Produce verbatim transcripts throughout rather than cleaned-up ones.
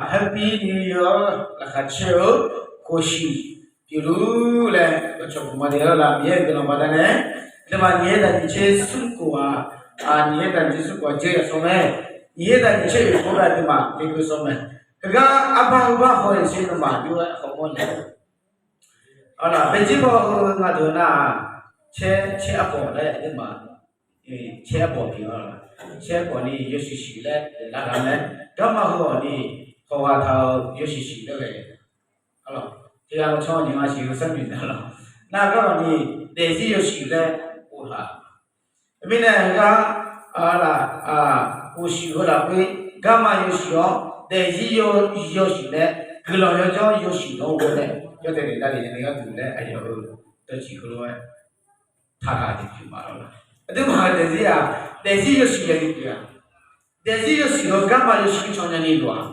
Happy New Year, laqkhaq caer-eu khof shuif pyeufluf laer dawqcawq guq ma de-ar laf, Miqyaer-euq guiqlanq baqdanae. Aqduimaf nyiq yaer taq nyiq tser smr khof-aq, nyiq yaer taq nyiq tser smr khof-aq jeuryaq sawr mae. Nyiq yaer taq nyiq tser oeq khof-aq aqduimaf lekeuv sawr mae. Heugar arbar heubar haw-iq sher nawmaf jov-aer khawf mawr nya. Aqlaf baejir baw heu nga deuq nar-aq, caer caer arbawq laer aqduimaf, caer arbawq pyeuf-a. Caer arbawq ni yawshuif shuif laer daeflar ghaq mae. Garma heu-awq ni hawghaq taq-eu yawshuif shuif laer ghae. Aqlaf tiqghaq lawqcawq nyiq nga siq heu sar noeq nar laf. Nar garma ni daefzir yawshuif laer ghoflaf. Mirnae heugar, aqlaf, khof shuif heu lafkhoer garma yawshuif-awr daefzir yawshuif laer guiqlanq yawjanr yawshuif-anr ghoe nae yawdaef daef davlef nae gharduq laer aqyawf-euq dawqtsuif heulof-aer taqghaq jeq pyeuf ma lawr. Aqduimaf-euq daefzir-aq, daefzir yawshuif ya jeq pyeuf-a. Daefzir yawshuif heu garma yawshuif mircan nya ni lof-aq,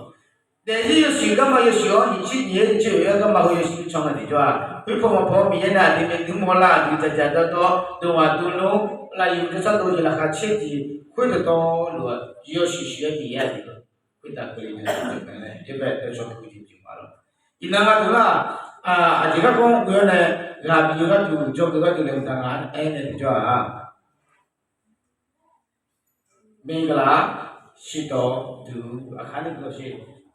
daefzir yawshuif garma yawshuif-awr nyiq tser nyiq yaer nyiq tser oeq-aer garma heu yawshuif mircan nga tiqjawr-aq, khoerpaw maqpaw-awr Miqyaer nae aqdui maeqdui mawrlar aqdui dzaqdzaq dawrdawr dawq ghaq dovluf lafyuq dawrsar dov jeq laqkhaq caer jeq khoerdawq tawvluf-eu yawshuif shuif-aer Miqyaer aqdui-euq khoertav keuvle nae dawqcawq keuvle jeq pyeuf ma lawr. Iqnan nga deuq nar-aq, aqjeq garkawv-anr ghoe-awr nae ghaq bif-eu gharduq jawrgeuf gharduq laeqhmq taq nga aer nae tiqjawr-aq, Minggalaq shirtawv duq aqkar ni gawshe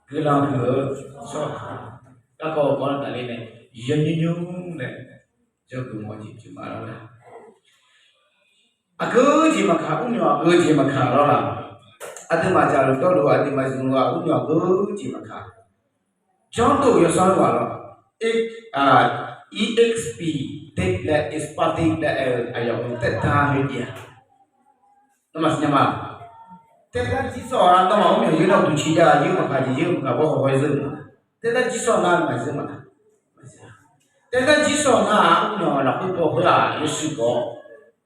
guiqlanq huiq-eu tsawrhaq garkawv-eu gawr-anr tafler nae yawnymr nymr nae jawrgeuf mawr jeq pyeuf ma lawr nar. Aqgeu jeq maqkaq, mrmyawq aqgeu jeq maqkaq lawr nar. Aqduimaf jaqluf dawrluf aqduimaf zmq-eu aqmrmyawq aqgeu jeq maqkaq. Janrdov yawsanr-anr ghaq lawr, exp, taev laer expired laer aer-eu aqyawf-euq taerdar khoer jeq-aq, nawmaf siqnya ma. Taerdar jir sawr-aq, nawmaf mrmyawq yeur nar uqduq ciq jav-aq, yeur maqkaq jeq yeur maqkaq bawr khawf khawf-aer zeur ma. Taerdar jir sawr nar maqzeur ma. Taerdar jir sawr nar-aq, mrmyawq lafkhoer baw khoer-aq yawshuif baw-awr,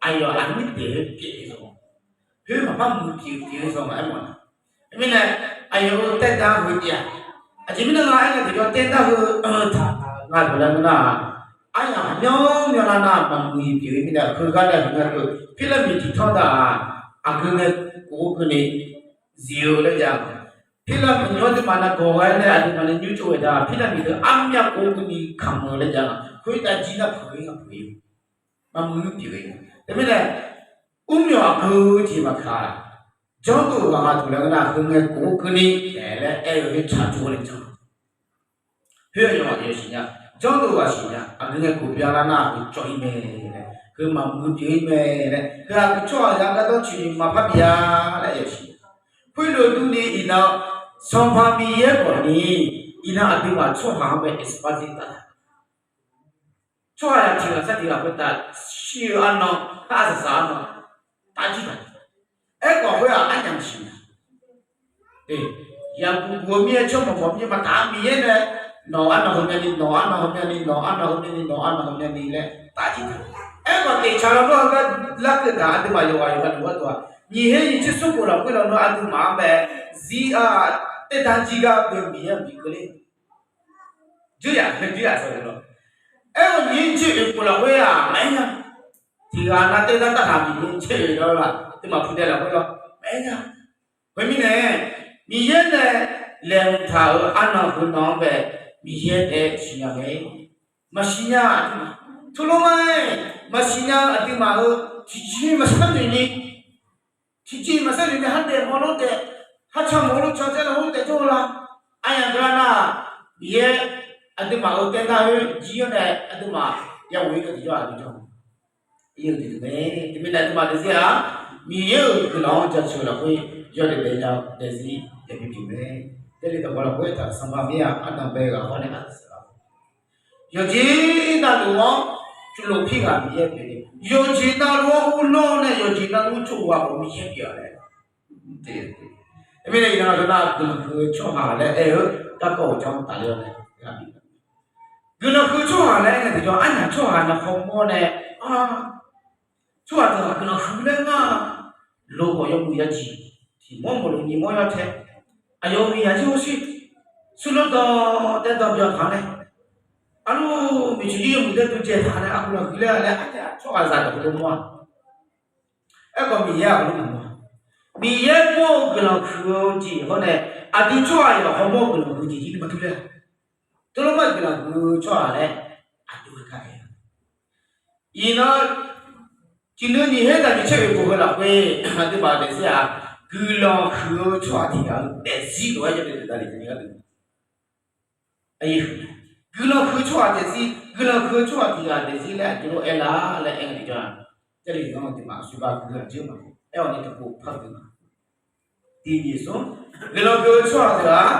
aqyawf aqmir daeq-aer pyeuf-eu zanq, khoer maqpar muiq pyeuf pyeuf-eu zanq maqaer mawf nar. Mirnae aqyawf-euq taerdar heu jeq-aq, aqjeq mirnae nga aernaeq tiqjawr taerdar heu taq nga dawq laer ngeur nar-aq, aryamq aqmyanr myanrlar nar maqmuiq pyeuf-eu mirnae heugar nae heugar keuv Pirlarmiq tiqtawr taq-aq, aqgeu ngae kof-eu keuvni zif-eu laer jav-a. Pirlarmiq nymr aqduimaf nav gawq ghae-aer nae aqduimaf nae nymr tsov ghae taq Pirlarmiq deuq armyav kof-eu keuvni kamq-eu laer jav-a. Khoertav jir nar peuq-ir nga peuq-ir maqmuiq pyeuf-eu. Teumirnae mrmyawq aqgeu jeq maqkaq, janrdov ghaq nga duq laer ngeur nar heu ngae kof-eu keuvni aer laer aer-eu khoer tsaq jov-aer nae jan Khoer aqyawf aqyawf siqnya, janrdov ghaq siqnya, aqgeu ngae kof byanlar nar-aq heu cawv-ir mae laer, heu maqmuiq pyeuf-ir mae laer, heu aqgeu tsawrhaq yagardawr ciqni maqpar bif-a laer aqyawf siqnya. Khoerlof durni iqnan Sanqpaq Miqyaer khawfni iqnan aqduimaf tsawrhaq-anr bae expired taf-a. Tsawrhaq yaq tiq ghaq sar tiq ghaq khoertav shir-eu arnan, arsaq saq arnan taf jir taq. Aerkhawf khoer-aq arnyaf maqsiq nya. Yaqguq guq-eu mir-aer tsawrmawq mawq mir-aer maqtaf-a. Miqyaer nae nawq-eu arnan heumyani, nawq-eu arnan heumyani, nawq-eu arnan heumyani, nawq-eu arnan heumyani laer taf jir taq. Aerkhawf teqcaq lawnmr-eu gar larkeuv taq aqduimaf yawqghaq yawqghaq luf gharduq-aq, nyiq her nyiq tser smr khof lafkhoer lawnmr aqduimaf-anr bae zir-a, taerdar jir gar bae Miqyaer-anr bif keuvle. Jir yaq, jir yaq sawq-eu lawr. Aerkhawf nyiq her nyiq tser oeq khof lafkhoer-aq maqaer nya. Tiq ghaq nav taerdar darhaq Miqyaer caer-eu lawr laf, aqduimaf pudae lafkhoer lawr maqaer nya. Khoermirnae, Miqyaer nae laeqhmq taq-euq arnan heunan-anr bae Miqyaer taef siqnya mae. Maqsiq nya aqduimaf, tov lor ma-aer maqsiq nya-eu aqduimaf-euq tiqjeq maqsar noeq ni, tiqjeq maqsar noeq ni hardaef mawrlor taef, harca mawrlor ca caer lar hawr taef jawr-eu la. Aryamq deuq-a nar-aq, Miqyaer aqduimaf-euq taerdar khoer jir-anr nae aqduimaf yaghoe-ir nae tiqjawr aqdui jawr-eu mae. Teumirnae aqduimaf daefzir-aq, Miqyaer-euq guiqlanq-anr jaceuq-eu lafkhoer yawdaef daef nya-eu daefzir yabi pyeuf mae. Jarlif dawqgawq lafkhoer taq Sanqpaq Miqyaer-aq ardanq bae ghaq hawr nae aqdui saqlaq Yawqjeq navluf-anr tsovluf pir ghaq Miqyaer pyeuf-eu, yawqjeq navluf-anr uvlanr nae yawqjeq navluf-anr tsov ghaq khawf Miqyaer pyeuf-a laer. Teumirnae iqnan nar guiqlanq huiq-eu tsawrhaq laer aer-eu garkawv-euq janr tafler-awr nae, guiqlanq huiq-eu tsawrhaq laer aer ngae tiqjawr arnyaf tsawrhaq navkhawr mawr nae, tsawrhaq teughaq guiqlanq huiq laer ngar loq khawf yawmuiq yajiq tiq mawr mawq loq nyiq mawr yawtae, aqyawf-euq miqyaq jir hawsher, smrlof dawq taev dawq byawq taq-anr nae, arluf miqcoeq jir yawmuiq daer dovjae taq nae aqguiqlanq huiq laer laer arnyaf tsawrhaqzaq dawq khoerlof mawr-a. Aerkhawf Miqyaer-aq khoerlof maqmawr-a. Miqyaer mawr-eu guiqlanq huiq-eu jeq hawr nae, aqdui tsawrhaq yawqha mawr-eu guiqlanq huiq jeq jir ni maqdur ler-a. Teulof mar guiqlanq huiq-eu tsawrhaq laer aqdui-eu gar aer-a. Iqnan, tiqnui nyiq her taq nyiq caer oeq bof heu lafkhoer aqduimaf-euq daefzir-aq, guiqlanq huiq-eu tsawrhaq tiq ghaq-eu daefzir lof-aer yadeuq deuq davle ni gharduq guiqlanq huiq-eu tsawrhaq daefzir, guiqlanq huiq-eu tsawrhaq tiq ghaq daefzir laer aqjox lof aer lar laer aer-eu tiqjawr-aq, Jarlif zanr-eu tiqmaq aqsur bar guiqlanq jir ma. Aer-awq ni taqpov par-eu deuq ma. Tiq nyiq smr, guiqlanq huiq-eu tsawrhaq deuq-aq,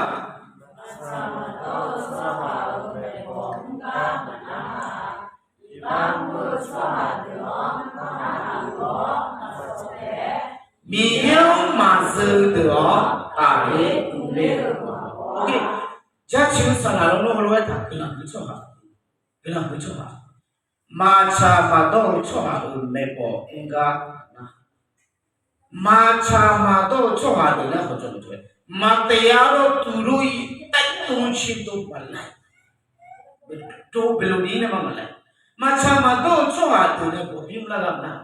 Miqyaer-anr maqzeu deuq-awr tafler uv ler-eu. Jaceuq-eu saqlaq lawnmr heulof-aer taq guiqlanq huiq-eu tsawrhaq, guiqlanq huiq-eu tsawrhaq, maqtsaq maqdawr-eu tsawrhaq-euq maeqbawq mr gar nar, maqtsaq maqdawr-eu tsawrhaq deuq laer hawqjawq maqjawq-aer, maqtaef-a lawr tuqlof-ir taef tov-anr caerdov maqlaer, beqlov ni nae ma maqlaer, maqtsaq maqdawr-eu tsawrhaq deuq nae bawqbymr lar ghaq nar,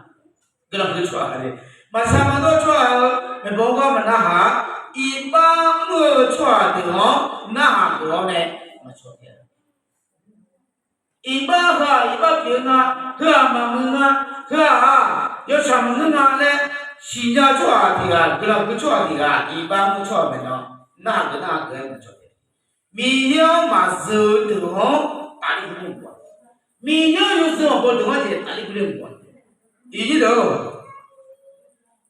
guiqlanq huiq-eu tsawrhaq, maqtsaq maqdawr-eu tsawrhaq-euq maeqbawq mr gar maqnarhaq-a, iqbax mr-eu tsawrhaq deuq-anr narhaq deuq-awr nae maqcawq taef-a. Iqbax heu-aq iqbax pyeuf-eu nga, heu-aq maqmuiq nga, heu-aq yawtsaq maqngeur nga laer siqnya-eu tsawrhaq tiq ghaq, guiqlanq huiq-eu tsawrhaq tiq ghaq, iqbax mr-eu tsawrhaq maeqnan narhaq geuf narhaq geuf-aer maqcawq taef. Miqyaer-anr maqzeu deuq-anr tafler uv ler-eu bof-a. Miqyaer-anr yawzeu anqbaw deuq-anr jeq tafler uv ler-eu bof-a. Iqnyir deuq-or,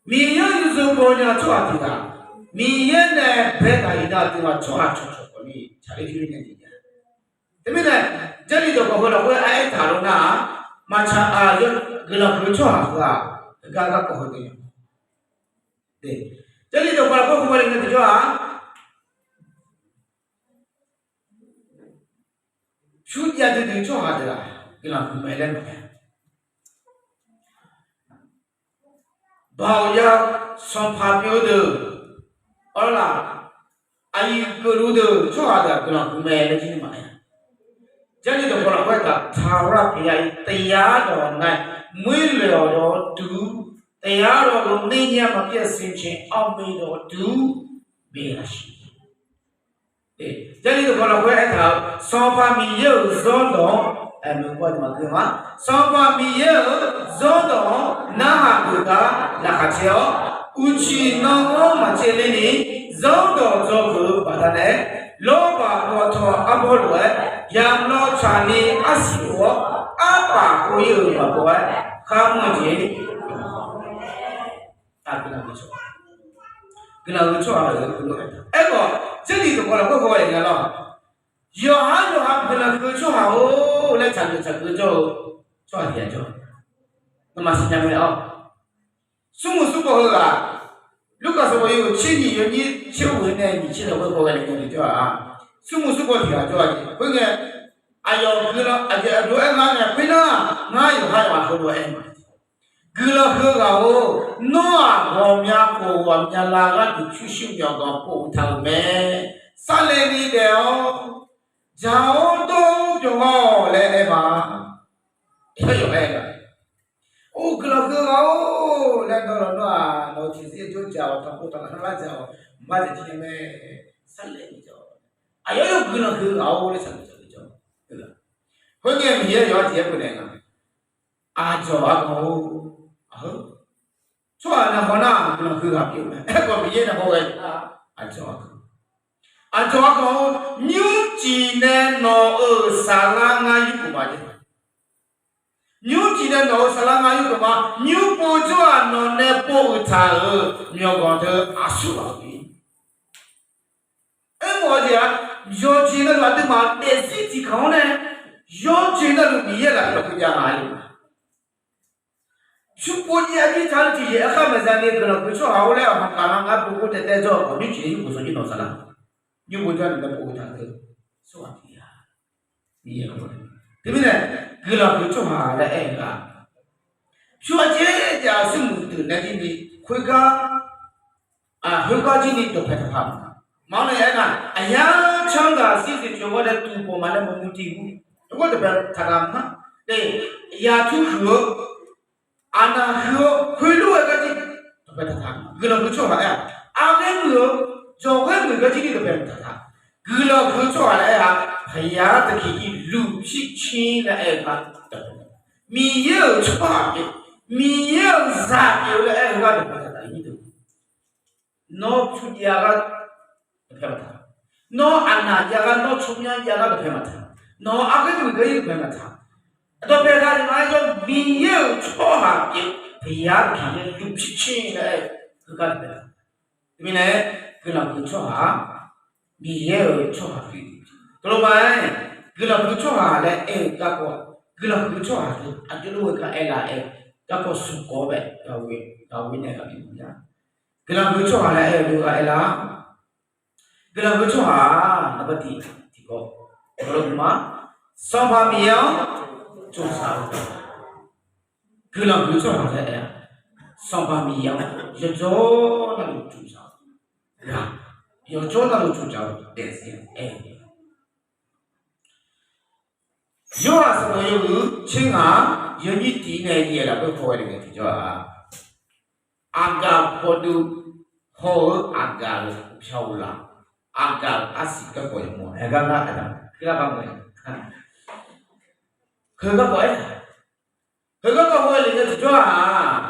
Miqyaer-anr yawzeu baw nya-eu tsawrhaq tiq ghaq, Miqyaer nae baetaq iqnan aqduimaf tsawrhaq cawqcawq khawf ni taqler uv ler nya jeq nya. Teumirnae, Jarlif dawqkawq heu lafkhoer aer taq lawr nar-aq, maqtsaq-aq, guiqlanq huiq-eu tsawrhaq heu-aq, heugar garkawv heu deuq nya. Jarlif dawqkawq lafkhoer heugar le ngae tiqjawr-aq, pyur jav duidui tsawrhaq deuq-aq guiqlanq huiq mae laer maqaer. Baoq jav-eu sanqpaq pyeuf-eu deuq, awrlaf, aqyuif geufluf deuq tsawrhaq deuq-aq guiqlanq huiq mae laer jir ni maqaer. Jarlif dawqkawq lafkhoer taq taqlar pyeuf ya-ir taef-a dawq nar-aq, muir loeq-awq dawq-awr duq, taef-a dawq-eu nar-aq, မပြတ်စင်ကြယ် အောက်မေ့သော ဒုက္ခ မင်္ဂလာရှိ Jarlif dawqkawq lafkhoer aertaq-eu, Sanqpaq Miqyaer-euq zanrdawq-anr, maeqhu paw deuq maqgeu ma, Sanqpaq Miqyaer-euq zanrdawq-anr narhaq geuf gar laqkhaq caer-awr, uqcif nan-anr maqcaevler ni, zanrdawq dzawgeuf-eu baqdanae, lawrbaq paw taw arbawr lof-aer, yamq law tsaqni arsiq of-awr, arpaf kov-ir-euq maqbaw-aer, kharmr-eu jeq Guiqlanq huiq tsawrhaq-euq lof-aer, aerkhawf, Jarlif dawqkawq lafkhoer haw-aer nga lawr. Yawqhar yawqha guiqlanq huiq-eu tsawrhaq-or laer tsaqgeuf tsaqgeuf jawr-eu tsawrhaq tiq ghaq jawr. Nawmaf siqnya mae-awr, smrmuiq smrbaw heughaq, Lurkaf sanqbof yawhuiq tser nyiq yawnyir tser ghoeq nae nyiq tser lafkhoer haw-aer le nga jawr-aq, smrmuiq smrbaw tiq ghaq jawr-a jeq khoerngae, aqyawf guiqlanq aqjeq aqjox-aer nga nae khoernar, ngar yawqhar yawqha heulof-aer aer ma. Guiqlanq huiq-eu ghaq-or, nawr-aq ghawqmya khof ghawqmya lav gharduq pyurshuir myawqganq pov uqtaq-euq mae. Sarle ni daef-awr, dzaq-awr dawr-awr byawq ghaq-awq laer aer ma. Yawqha yawf-aer-a, or guiqlanq huiq-eu ghaq-or laer nawr lawnmr-aq, nawq-eu tiqzir jawr dzaq-awq, tanqkhov tanqkhar lar dzaq-awq, maqdzaq jir nae mae. Sarle ni daef-awr, aqyawf yawf guiqlanq huiq-eu ghaq-or laer tsaqguq tsaqguq jawr. Khoerngae Miqyaer yawqha tiq-aer beunaeq nga, aqdzawq arganq-or, aqheu, tsawrhaq nae hawnar-aq guiqlanq huiq ghaq pyeuf mae. Aerkhawf Miqyaer nae haw ghae nar, aqdzawq arganq, aqdzawq arganq-or, nymrcif nae nawq-euq saflar ngar yurgeuf ma jeq. Nymrcif nae nawq-euq saflar ngar yurgeuf ma. Nymr pov jawr-aq nawq nae pov uqtaq-euq myawqganq teu aqsur ghaq-eu Aermawf-eu jeq-aq, yawqjeq navluf aqduimaf daefzir tiqkawq-anr nae, yawqjeq navluf Miqyaer lafkhoer jav nga-a. Smrpov jav-ir taq-eu tiqjeq aerkhar maqza ni guiqlanq huiq tsawrhaq-or laer aqma kaq-anr ngar pov khoer taev taev jawr-eu khawf, nymrcif nae nymr pov jawr-aq nawq saflar, nymr pov jawr-aq nawq nae pov uqtaq-eu tsawrhaq tiq ghaq. Miqyaer-a, teumirnae guiqlanq huiq tsawrhaq laer aer-eu nga. Pyur-a jeq jav-eu smrmuiq deuq nae jir ni khoergar, khoergar jir ni dawqpae taqpaq ma. Maqanr nae aernar, aqyar canr ghaq sirsiq pyeuf-awr nae tuq pawf ma nae maqmuiq tiq gu, tawrgawr dawqpae taqdaq ma. Yaqtur huiq-eu, aqnaq huiq-eu, khoerlof-aer gar jir dawqpae taqtaq. Guiqlanq huiq-eu tsawrhaq aer-aq, arghaer muiq-eu, jawqghaer muiq gar jir ni dawqpae maqtaq taq. Guiqlanq huiq-eu tsawrhaq laer aer-aq, paqyar taqkiq ir luf shir cir laer aer-eu gar dawqpae. Miqyaer-euq tsawrhaq pyeuf, Miqyaer-euq zaq pyeuf-eu laer aer-eu gar dawqpae taqtaq ir deuq. Nawr tsur jav gar dawqpae maqtaq. Nawr aqnaq jav gar, nawr tsawrmyanr jav gar dawqpae maqtaq. Nawq-anr arghaer muiq gar ir dawqpae maqtaq. Dawqpae taqtaq-eu ma-aer jawr, Miqyaer-euq tsawrhaq pyeuf, paqyar taqkiq ir luf shir cir laer aer-eu gar dawqpae taqtaq. Teumirnae, guiqlanq huiq-eu tsawrhaq-aq, Miqyaer-euq tsawrhaq pyeuf. Teulof ma-aer, guiqlanq huiq-eu tsawrhaq laer aer-eu garkawv, guiqlanq huiq-eu tsawrhaq deuq aqjox lof-aer gar aer lar-aer, garkawv smq kawv-awr bae, gaq-eu nae gaq-eu nya. Guiqlanq huiq-eu tsawrhaq laer aer-eu deuq-aq aer lar. Guiqlanq huiq-eu tsawrhaq-aq, naqba tiq tiqkawv, ma, Sanqpaq Miqyaer-anr tsoftsaf-eu, guiqlanq huiq-eu tsawrhaq laer aer-a, Sanqpaq Miqyaer-anr yawqjawr navluf tsoftsaf-eu, yawqjawr navluf tsoftsaf-eu daefzir aer-eu. Yorhaq sanqbof yawhuiq tser ngaq-anr yawnyir tiq nae yaeq lafkhoer paw ghae le ngae tiqjawr-aq, aqgaf bawduv haw-eu aqgaf-euq pyaq uqlaf, aqgaf-euq arsiq garkawv yawmawr-a, aer gar ngar aqda, heugar bav ngae, heugar kawv-aer, heugar kawv haw-aer le ngae tiqjawr-aq,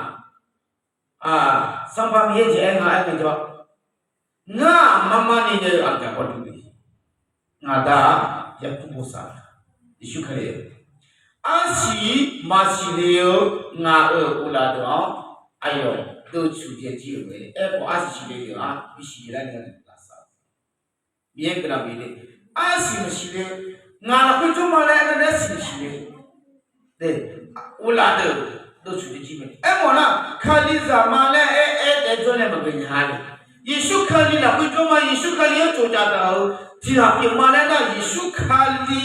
Sanqpaq Miqyaer jeq aer nga aer ngae jawr, ngar-aq marmar ni nae-eu aqgaf bawduv le. Ngaq Da-aq, Yaqkov bosav, Yeqsur Kali-eu, arsiq maqsiq le-eu ngaq-euq uqlaf deuq-anr aqyawf deuv tsuq jaev jir-euq mae. Aerkhawf, arsiq siqle deuq-anr bisiq le lar ni lafsawq Miqyaer guiqlanq bif le, arsiq maqsiq le, ngaq lafkhoer jawr ma laer aernar, arsiq maqsiq le, uqlaf deuq dovtsuq jaev jir mae. Aermawf nar, Kalizaq ma laer aer-aer daef jawr nae maqgeuf nya le. Yeqsur Kali lafkhoer jawr ma, Yeqsur Kali-anr tsoftsaf taq-euq tiq ghaq pyeuf ma laer nar, Yeqsur Kali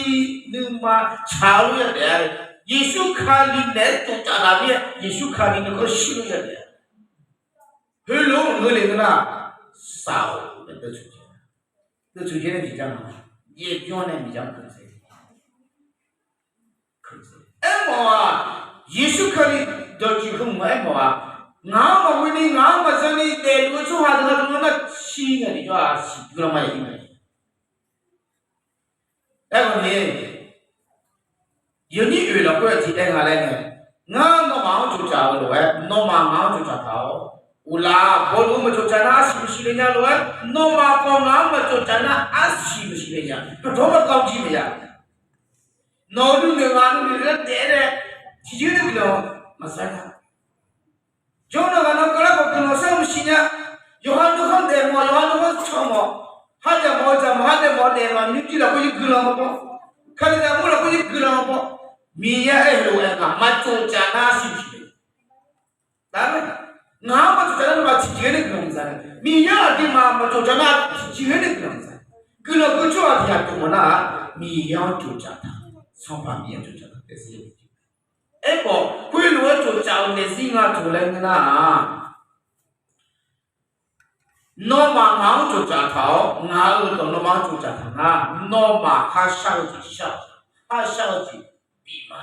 nuima tsaq-eu lof yadaef-a. Yeqsur Kali naeq-aer tsoftsaf taq mir-aer, Yeqsur Kali nuikhanr shir lof yadaef-a. Heulof-aer maqngeur le ngeur nar, saf-awq, dovtsuq jaev, dovtsuq jaev nae jeq jar ma, yaeqbyan nae miqdzaq-anr keuq tsaev. Aermawf-aq, Yeqsur Kali dawqtsuif heumq-anr aermawf-aq, ngaq-anr maqghoe ni, ngaq-anr maqza ni daefluf-eu tsawrhaq deuq-anr nar, shir ngae tiqjawr-aq, siqbui lanma yaqir mae. Aerkhawf ni, yawnyir oeq lafkhoer aqjeq aer nga laer ngae, ngar nawmaf-anr tsoftsaf-eu lof-aer, nawmaf ngaq-anr tsoftsaf taq-awr, uqlaf bawduv-anr maqtsoftsaf nar, arsiq maqsiq le nya lof-aer, nawmaf khawf ngaq-anr maqtsoftsaf nar, arsiq maqsiq le nya. Paqdawr maqkawv jir maqya. Nawq-euq nuinoeq ngaq nuinoeq laer daef-aer nae, tiqjeq-ir nae guiqlanq maqza nya. Jawr-eu nawq ghaq nan keuvlar khawf guiqlanq sar-eu maqsiq nya. Yawqha nuikhanr daef mawf, yawqha nuikhanr can mawf, khardzaq mawf-eu dzaq mawf, khardaef mawf-eu daef mawf, nymrjir lafkhoer jir guiqlanq mawf, Kalizaq mur lafkhoer jir guiqlanq mawf, Miqyaer aer-eu lof-aer ngaq maqtsoftsaf nar arsiq maqsiq le. Ngaq-anr maqtsoftsaf nar nawmaf tiqjeq-ir nae guiqlanq maqza nya. Miqyaer aqduimaf maqtsoftsaf nar tiqjeq-ir nae guiqlanq maqza. Guiqlanq keuv tsawrhaq tiq ghaq pyeuf mawf nar-aq, Miqyaer-anr tsoftsaf taq, Sanqpaq Miqyaer-anr tsoftsaf taq daefzir. Aerkhawf, khoerlof-aer tsoftsaf-eu daefzir nga taq laer ngeur nar-aq, nawmaf ngaq-anr tsoftsaf taq-awr, ngaq-euq dawq nawmaf-anr tsoftsaf taq nar, nawmaf kharshar-eu jeq shar-awq, kharshar-eu jeq bif ma.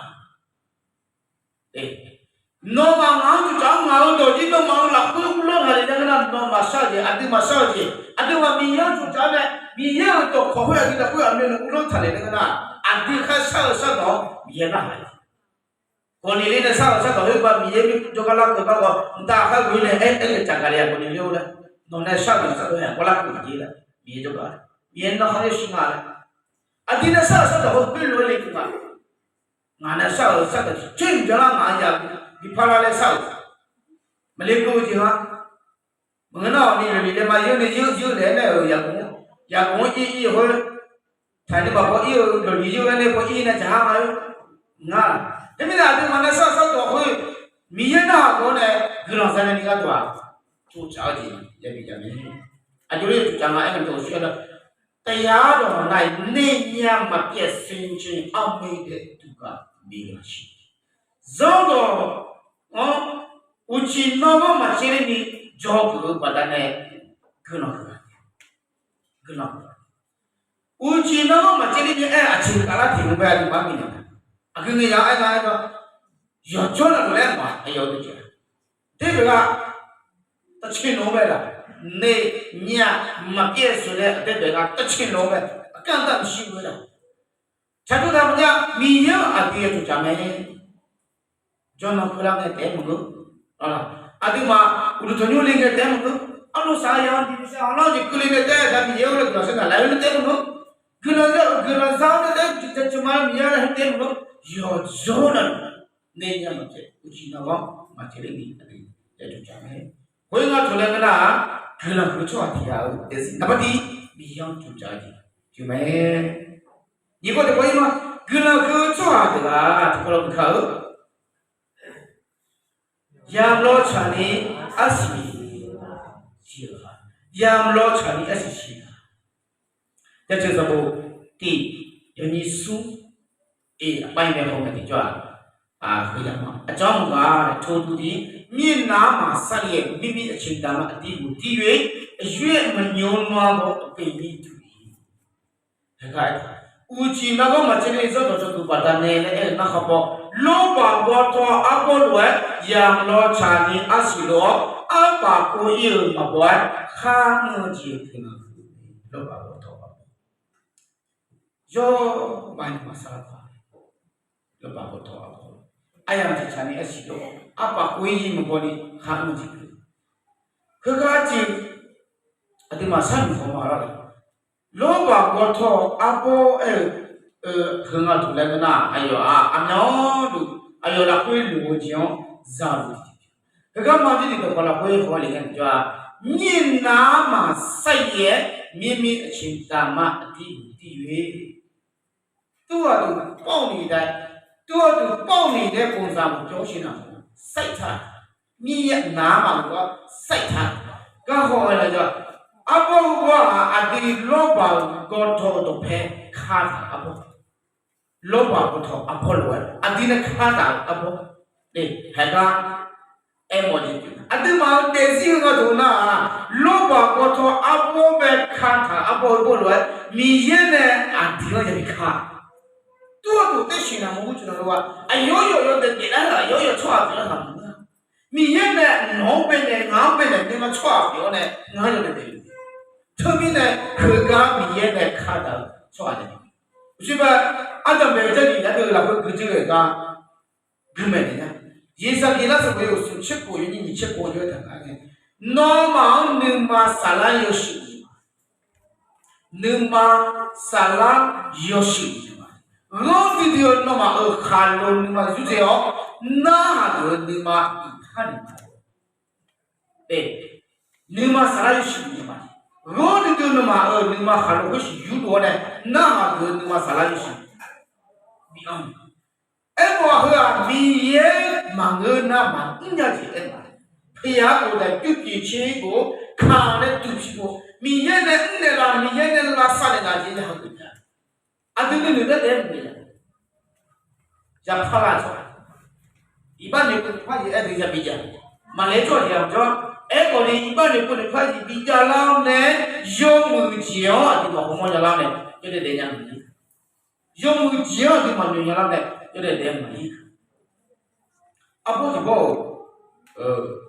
Nawmaf ngaq-anr tsoftsaf-awr, ngaq-euq dawq jir nawmaf-euq lafkhoer uvlanr taq le nar, nawmaf shar-eu jeq, aqduimaf shar-eu jeq, aqduimaf Miqyaer-anr tsoftsaf-awr nae, Miqyaer-euq dawqkawq khoer aqdui lafkhoer aqmyanluf uvlanr taq le nar, aqdui kharshar-eu shardawq-anr Miqyaer narhaq-eu Gawqniqler nae shar-euq shardawq khoerbar Miqyaer jawrgar larkeuv garkawv mqtav kharghoe nae aer, aer-eu tsaq gaq le-a Gawqniqler-or laer, nawq nae shar-euq shardawq-anr yaqkawv larkeuv jeq laer Miqyaer jawrgar, Miqyaer narhaq-awr shir nga laer. Aqdui nae shar-euq shardawq khoer khoerlof-aer le teughaq, ngaq nae shar-euq shardawq tiqcoer mqbyan lar ngaq-anr ya bi parlar laer shar-euq maqle keuv-eu jeq nga. Maqngeur nar-awq ni lawqliq laema yeur nae yeur yeur naeq-aer nae-euq yaqgaq-anr, yaqgaq-anr ir ir-eu khoer, taqnae maqbaw ir-eu lawqliq yeur-aer nae baw ir nae dzaq-ar nga-eu nga. Teumirnae aqduimaf nae shar-euq shardawq khoer Miqyaer narhaq-awr nae guiqlanq za nae ni gharduq-aq, tsoftsaf-eu jeq yabi jav mae. Aqjox-aer tsoftsaf nga aer-eu dawq shir-aer nar, တရားတော်၌ နေ့ညဉ့်မပြတ် ဆင်ခြင် အမှီတည်း သူက မင်္ဂလာရှိသည်. ဆင်ခြင် သောသော uqcif nawr-anr maqcaer ler ni dzawgeuf-eu baqdanae guiqlanq huiq-a. Guiqlanq huiq-a. Uqcif nawr-anr maqcaer ler ni aer-eu aqcawq khavlar tiq hmq bae aqduimaf-anr bifnaeq-a. Aqgeu ngae ya aer nga aer-eu, yawqjawr navluf laer maq aqyawf-eu deuq jeq-a. Teugar taqcae luf-eu mae laq. Nae nyir-aq maqpyaer sheuq nae aqdaer daeq nar taqcae luf-eu mae. Aqkar aqda maqshir-eu mae laq. Tsaqdov taq maqjav, Miqyaer-anr aqdui yawtsuf dzaq mae. Jawrnan keuvlar ngae taef-aer maqngeur. Aqduimaf uqduq tanqnymr le ngae taef-aer maqngeur. Arlov saq-eu yawqha jeq bishar-awr lar jeq keuvle ngae taef-aer aqda Miqyaer-anr laer guiqlanq sharnoeq laer-eu le taef-aer maqngeur. Guiqlanq za-eu guiqlanq za-awr nae taef-aer tiqjeq tiqma Miqyaer laer heu taef-aer maqngeur. Yawqjawr navluf nae nya maqpyaer uqcif nargawr maqpyaer ler ni aqdui yawtsuf dzaq mae. Khoer nga taq laer ngeur nar-aq, guiqlanq huiq-eu tsawrhaq tiq ghaq-euq daefzir naqbar dir Miqyaer-anr tsuf dzaq-eu jeq pyeuf mae. Nyiq kawv tiqkawv-ir ma, guiqlanq huiq-eu tsawrhaq deuq-aq tiqkawv lawr mq ka-eu yamq lawr tsaqni arsiq siq-euq, yamq lawr tsaqni arsiq siq-euq. Jaceuq sanqbof tiq yawnyir smr eq aqpav-ir mae haw mae tiqjawr-aq, aqhuiq yamq-a aqcawq-anr maqgaq-a tov duq-ir, mirnav-anr maqsar le-aer mirmir aqceuq daqma aqdir ghof dir yoe, aqyoer-aer maqnymr ma baw aqpoeq mir duq-ir. Haeqgar aer-eu, uqcif nargawr maqcaevni zanrdawq cawduq baqdanae laer aer-eu narkhaq paw, lawrbaq gawtaw arbawr lof-aer yamq lawr tsaqni arsiq lof-awr, arpaf kov-ir-euq maqbaw-aer khar mr-eu jeq-eu guiqlanq huiq-eu mae. Lawrbaq gawtaw arbawr yawr maqaer maqsar lar-a. Lawrbaq gawtaw arbawr aryamq tiqtsaq ni arsiq lof-awr arpaf kov-ir-euq maqbaw ni khar mr-eu jeq-eu heugar jeq aqduimaf sharnoeq haw ma lar-a. Lawrbaq gawtaw arbawr aer-eu heu nga duq laer ngeur nar, aqyawf-aq aqmyanluf aqyawf lafkhoer luf-eu jeq-anr zaluf-eu jeq. Heugar ma jir ni dawqkawq lafkhoer haw le ngae jawr-aq, mirnav-anr maqsar le-aer mirmir aqceuq daqma aqdir ghof dir yoe. Turghaq duq pawv ni dae, turghaq duq pawv ni dae ပုံစံ maqjawr shir nar, sair taq, mirnav-anr maqluf-awr sair taq. Garhaw-aer nar jawr-aq, arbawr heu bawr-aq aqdui lawrbaq gawtaw-eu dawqpae kataq arbawr, lawrbaq gawtaw arbawr lof-aer aqdui nae kataq-eu arbawr. Haeqgar aermawf jeq pyeuf, aqduimaf-euq daefzir heu nga duq nar-aq, lawrbaq gawtaw arbawr bae kataq arbawr heu bawr lof-aer Miqyaer nae aqdui-anr yabi ka. Turghaq duq taer siqnar mawr gurcuf nar lof-aer aqyawf yawf yawdaef daeflar-aq, aqyawf yawf tsawrhaq pyeuflar taq maqngeur-a. Miqyaer nae nawq-anr baenae ngaq-anr baenae nuima tsawrhaq pyeuf-awr nae ngar yawdaef daefle. Teumirnae heugar Miqyaer nae kataq-eu tsawrhaq nae, uqshoe bae ardanqbae-eu jarlif nar deuq lafkhoer gui dzeur-eu gar gui maeqnaeq nya. Yeqsaqgeqlar sanqbof yawhuiq smq tser khof yawnyir nyiq tser khof yawtaq nga nae, nawmaf-anr nuima saflar yawshuif nuima, nuima saflar yawshuif nuima, ghanr duidui-eu nawmaf-euq khaqlo nuima yurdzae-awr, narhaq geuf-eu nuima iqpar nuima, nuima saflar yawshuif nuima, ghanr duidui-eu nawmaf-euq nuima khaqlo khoershuif yurdov-awr nae, narhaq geuf-eu nuima saflar yawshuif bi-anr Aermawf-aq heu-aq Miqyaer maqngeur nar maqmr nya jeq aermawf-a. Pyav-aer ghofdaef pyur pyeuf tser ghof-awr kaq nae duq pir ghof, Miqyaer nae mrnaeq laf, Miqyaer nae lavsav naeq laf jeq ya hageuf nya. Aqdui nuinoeq nar taef-aer maqbi ya. Yapar lar-eu tsawrhaq, iqbax noeqpov noeqpar jeq aer deuq yabi jav. Maqlaer tsawrhaq jeq-aq maqjawr. Aerkhawf ni iqbax noeqpov noeqpar jeq bi javlar-awr nae, yawmuiq jeq-anr aqduimaf hawmawr javlar-awr nae yawdaef daef nya maqngeur. Yawmuiq jeq-anr aqduimaf noeq nya lar nae yawdaef daef maqngeur. Arbawr tiqbawr-euq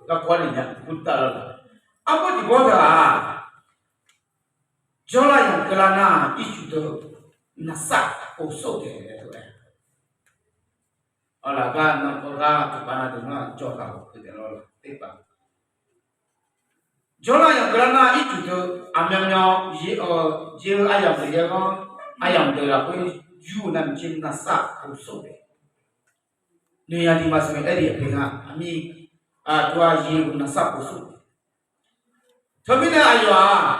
garkawv-anr nae nya gur tav lar-eu, arbawr tiqbawr taq-aq, jawrlar yanq keuvlar nar ircuf deuq naqsar of sov taef-aer teu-aer, awqlaf gar nanrkawv gar tiqpav na deuq nar jawr taq-awq teu taef lawr-eu tersar jawrlar yanq keuvlar nar ircuf deuq aqmyanmyan, jeq-eu aryamq deuq yaer-anr, aryamq deuq lafkhoer yur-eu navmaqtser naqsar of sov taef. Noeqya ni maqsiq aer-eu aqpoeq nga aqmir, aqduq-aq jeq-eu naqsar of sov taef. Teumirnae aqyawf-aq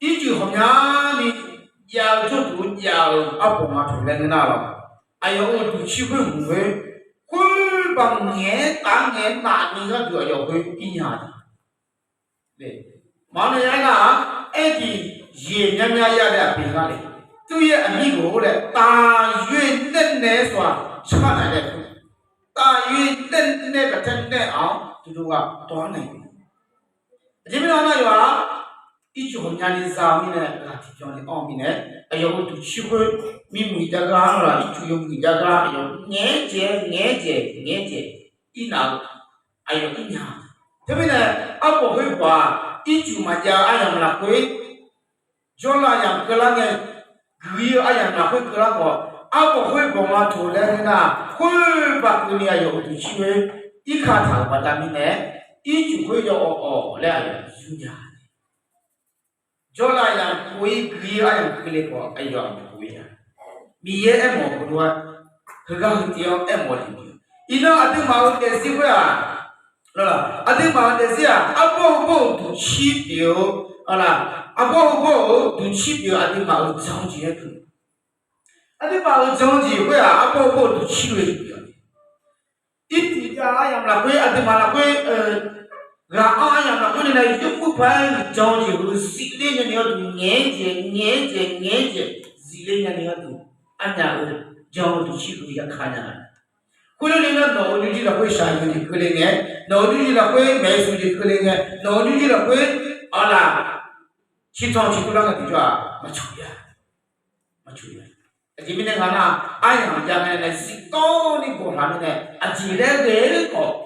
ircuf ghawqmyani jav-eu jawrduq-eu jav-eu arbawq ma taq laer ngeur nar lawq, aqyawf-euq duqcir khoer hmq khoer, khoer baq ngaeq-aer taf-aer ngaeq-aer nafni gharduq aqyawf khoer ir nya-a. Maqngeur nae aernar-aq, aerjeq jeq myavmyav ya dae aqpoeq nga le. Teuyaer aqnyir ghof-awr laer taqyoer naeq naeq-aer sawq-aq shar naeq laer, taqyoer naeq naeq-aer gaqtaer naeq-awr duqduq ghaq tawv-anr naeq-eu. Aqjeq mirnae nar yawf-aq, ircuf ghawqmyani za-eu mirnae ghaq tiqbyan ni anr-eu mirnae, aqyawf-euq duqcir khoer mirmuiq jav gar-anr laf ircuf yawmuiq jav gar aqyawf ngaeq-aer jaeq-aer ngaeq-aer jaeq ngaeq-aer jaeq irnaf-eu aqyawf ir nya-a. Teumirnae arbawq khoer bawq-aq, ircuf maqjav-eu aryamq lafkhoer jawrlav yamq keuvlar ngae, guiq-ir-eu aryamq lafkhoer keuvlar khawf, arbawq khoer bawq nga toq laer aernar, khoer baqkeuvni aqyawf uqduq cir-eu, irkaq taq-euq baqda mirnae, ircuf khoer yawawq awq laer aqyawf yur nya. Jawrlav yamq pov-ir guiq-ir aryamq keuvle khawf aqyawf aqmaf pov-ir-a. Miqyaer aermawf-eu lof-aer, heugar heu tiv-anr aermawf le-eu, iqnan aqduimaf-euq daefzir khoer-aq, aqduimaf-euq daefzir-aq, arbawr heubawr-euq duqcir pyeuf-eu, aqlaf, arbawr heubawr-euq duqcir pyeuf-eu aqduimaf-euq jan-eu jeq-aer keuv. Aqduimaf-euq jan-eu jeq khoer-aq, arbawr heubawr-euq duqcir lof-aer pyeuf-a. Ircuf jav aryamq lafkhoer, aqduimaf lafkhoer, ghaq-anr aryamq lafkhoer nae nae yawmuiq paq-aer jan-eu jeq heu zifler nyani gharduq ngaeq-aer jeq, ngaeq-aer jeq, ngaeq-aer jeq, zifler nyani gharduq arnyaf-euq jan-eu duqcir heu yaka nya-a. Khoerlof-aer nar nawq-euq nymrjir lafkhoer shaqzanq jeq keuvle ngae, nawq-euq nymrjir lafkhoer maeqsuq jeq keuvle ngae, nawq-euq nymrjir lafkhoer aqlaf ciqtanq ciqtuv lar ngae tiqjawr-aq maqcawq ya. Maqcawq ya. Aqjeq mirnae nga nar, aryamq jav ngae nae zifdawr ni gawqlaq mirnae aqjeq laer ghae-eu khawf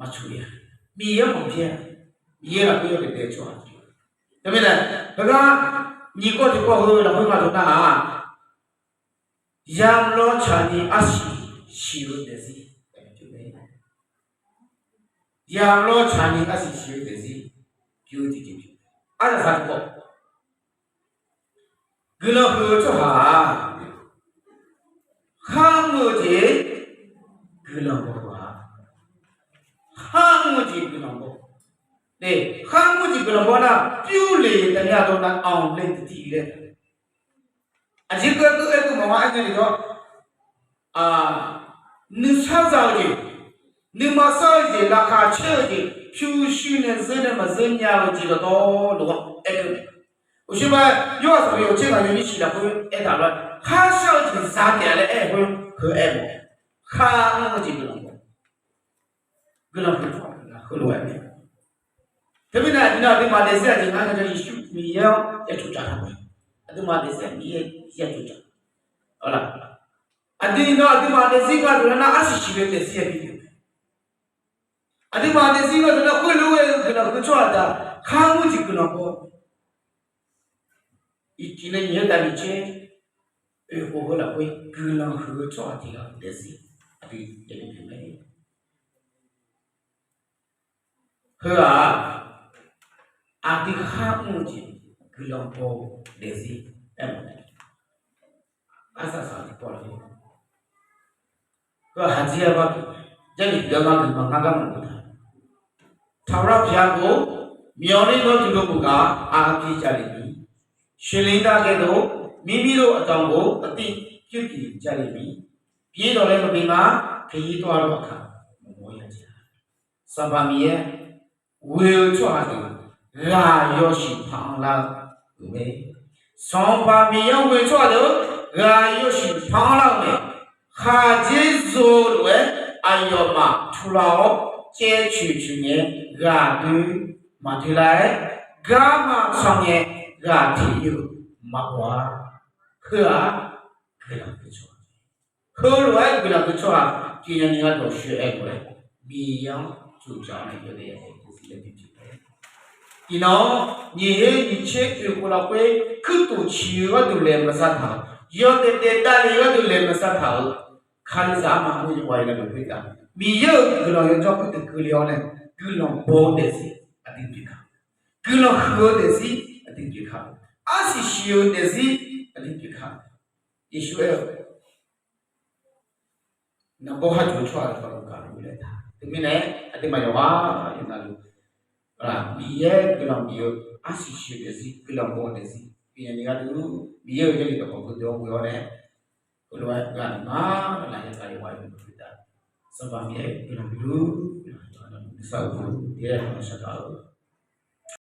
maqcawq ya. Miqyaer-anr maqbyaer-a. Miqyaer lafkhoer yawdaef daef tsawrhaq. Teumirnae, heugar nyiq kawv tiqkawv heu lafkhoer nga dawq nar-aq, yamq lawr tsaqni arsiq siq-eu daefzir. Yamq lawr tsaqni arsiq siq-eu daefzir. Ardanqsaq tiqkawv, guiqlanq huiq-eu tsawrhaq-aq, khar mr-eu jeq guiqlanq baw-a. Khar mr-eu jeq guiqlanq baw. Khar mr-eu jeq guiqlanq baw nar, pyur le-eu taqnya dawq nar, anq le tiqtiq laer. Aqjeq ghae ghae-eu maqma aer ngae le dawr, nuisar za-eu jeq, nuima sar-eu jeq, laqkhaq caer-eu jeq, pyurshuir nae zeur nae maqzeur nya-eu jeq dawqtawvluf-anr aer-eu mae. Uqshoe ma, Yorhaq sanqbof yawqtser ngaq yawnyir shiq lafkhoer aertaq lof-aer, kharshar-eu jeq za taef-a laer aer-eu khoer heu aer-eu, khar mr-eu jeq guiqlanq baw. Guiqlanq huiq-eu tsawrhaq heulof-aer mae. Teumirnae aqdui nar aqduimaf daefzir aqjeq ngar ngae Yeqsur Miqyaer-anr ya tsovtsaf taq mae. Aqduimaf daefzir Miqyaer ya tsovtsaf. Aqdui nar aqduimaf daefzir gharduq nar arsiq siq-eu daefzir-a bi pyeuf mae. Aqduimaf daefzir gharduq nar khoerlof-aer guiqlanq huiq-eu tsawrhaq daq khar mr jeq guiqlanq baw. Iqcif nae nyiq-aer dav nyiq caer oeq khof heu lafkhoer guiqlanq huiq-eu tsawrhaq tiq ghaq daefzir aqdui ya bi pyeuf mae. Heu-aq, aqdui khar mr-eu jeq guiqlanq baw-eu daefzir aer-eu mae. Arsaq saq tiqpawf lafkhoer, heu-aq haqjir-aer bar pyeuf, Jarlif tiqgar gar guiqlanq ngar gar maqngeur taq. ထာဝရဘုရားကို မျှော်လင့်သောသူတို့ကိုသာ အားဖြည့်ကြလိမ့်မည်။ ရွှေလင်းတကဲ့သို့ မိမိတို့အသွင်ကို အသစ်ပြုပြင်ကြလိမ့်မည်။ ပြေးသော်လည်း မပင်ပန်း၊ ခရီးသွားသောအခါ မမောရကြ။ Sanqpaq Miqyaer, ghoe-eu tsawrhaq deuq ghaq yawshuif paq-anr lar-eu mae. Sanqpaq Miqyaer-anr ghoe-eu tsawrhaq deuq ghaq yawshuif paq-anr lar-eu mae. Khaqdzer zeu-eu lof-aer aqyawfmaf turlar-awr caevcoeq coeq ngae ghaq doe maqdoe lar-aer, garma can ngae ghaq teq-ir-eu maqbaw-a. Heu-aq, guiqlanq huiq-eu tsawrhaq Heulof-aer guiqlanq huiq-eu tsawrhaq pyeufnya ni gharduq sheuq-aer lof-aer, Miqyaer-anr tsovdzaq-awr nae yawdaef yadaef-eu zir laer bipyeuf-a. Iqnan-anr nyiq her nyiq tser oeq khof lafkhoer kuirtof ciq-eu gharduq laeqhmq sar taq-euq, yawdaef daef davle-eu gharduq laeqhmq sar taq-euq, Kalizaq armaf mr yawqghaq-iq navluf khoertav Miqyaer-euq guiqlanq yawdzanr khoerdeuq keuvle-awr nae guiqlanq baw-eu daefzir aqdui pyeuf kar, guiqlanq huiq-eu daefzir aqdui pyeuf kar, arsiq siq-eu daefzir aqdui pyeuf kar. Yeqsur aer-eu, naqbawr har jawr-eu tsawrhaq deuq khawf gaq luf laer taq. Teumirnae aqduimaf yawqghaq yawqnavluf Miqyaer guiqlanq bif-eu arsiq siq-eu daefzir, guiqlanq baw-eu daefzir pyeufnya ni gharduq, Miqyaer-euq Jarlif dawqkawq heudeuq-anr ghoe-awr nae, heulof-aer ghaq naq ngar laf ya taq yawqghaq yawqnavluf khoertav Sanqpaq Miqyaer guiqlanq bif luf, nuisar uqduq-anr Miqyaer guiqlanq shar taq-eu